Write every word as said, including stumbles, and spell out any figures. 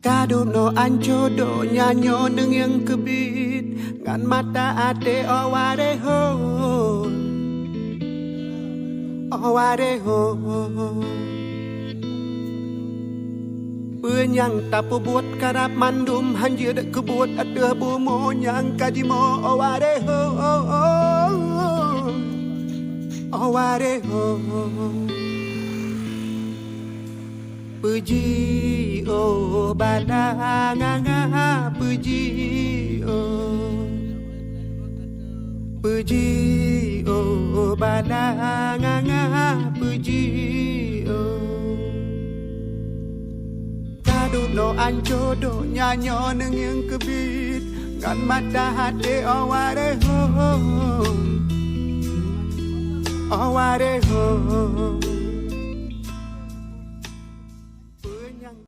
Ka dunoe ancô donya nyoe neungieng keubiet ngon mata até, o waréh ho, o waréh ho. Peue nyang tapeubuet karab mandum hanjeuet keubuet ateueh bumoe nyang ka jimoe, o waréh ho, o waréh ho. Peuji oh bala nganga, peuji oh. Peuji oh bala nganga, peuji oh. Ka dunoe ancô donya nyoe neungieng keubiet ngon mata até, o waréh ho, o waréh ho. Peue nyang